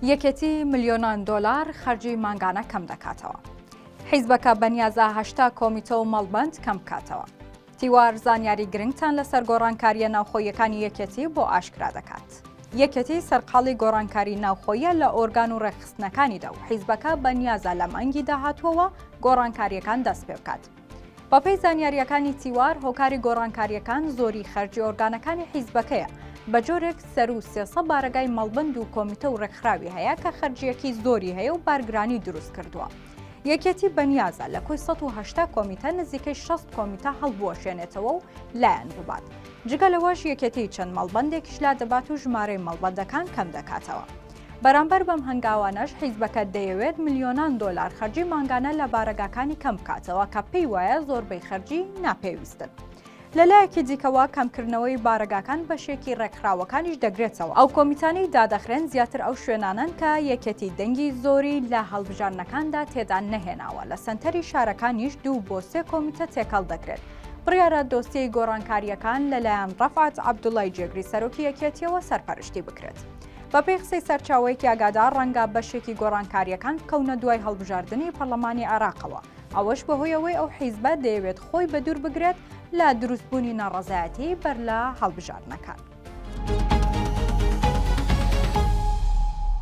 یەکێتی ملیۆنان دۆلار خەرجی مانگانە کەم دەکاتەوە. حیزبەکە بەنیازە 80 کۆمیتە و مەڵبەند کەم بکاتەوە. تیوار زانیاری گرنگتان لەسەر گۆڕانکارییە ناوخۆییەکانی یەکێتی بۆ ئاشکرا دەکات. یەکێتی سەرقاڵی گۆڕانکاری ناوخۆییە لە ئۆرگان و ڕێکخستنەکانیدا و حیزبەکە بەنیازە لە مانگی داهاتووەوە گۆڕانکارییەکان دەستپێبکات. بەپێی زانیارییەکانی تیوار، هۆکاری گۆڕانکارییەکان زۆری خەرجی ئۆرگانەکانی حیزبەکەیە، بە جۆرێک سەروو 300 بارەگای مەڵبەند و کۆمیتە و ڕێکخراوی هەیە کە خەرجییەکی زۆری هەیە و بارگرانی دروست کردووە. یەکێتی بەنیازە لە کۆی 180 کۆمیتە نزیکەی 60 کۆمیتە هەڵبوەشێنێتەوە و لایان ببات. جگە لەوەش یەکێتی چەند مەڵبەندێکیش لادەبات و ژمارەی مەڵبەندەکان کەمدەکاتەوە. بەرامبەر بەم هەنگاوانەش حیزبەکە دەیەوێت ملیۆنان دۆلار خەرجی مانگانە لە بارەگاکانی کەم بکاتەوە کە پێی وایە زۆربەی خەرجی ناپێویستن. لەلایەکی دیکەوە کەمکردنەوەی بارەگاکان بەشێکی ڕێکخراوەکانیش دەگرێتەوە، ئەو کۆمیتانەی دادەخرێن زیاتر ئەو شوێنانەن کە یەکێتی دەنگی زۆری لە هەڵبژاردنەکاندا تێدا نەهێناوە، لە سەنتەری شارەکانیش دوو بۆ سێ کۆمیتە تێکەڵ دەکرێت. بڕیارە دۆسیەی گۆڕانکارییەکان لەلایەن ڕەفعەت عەبدوڵای جێگری سەرۆکی یەکێتییەوە سەرپەرشتی بکرێت. بەپێی قسەی سەرچاوەیەکی ئاگادار ڕەنگە بەشێکی گۆڕانکارییەکان بکەونە دوای هەڵبژاردنی پەرلەمانی عێراقەوە، ئەوەش بەهۆی ئەوەی ئەو حیزبە دەیەوێت خۆی بەدوور بگرێت لە دروستبوونی ناڕەزایەتی بەر لە هەڵبژاردنەکان.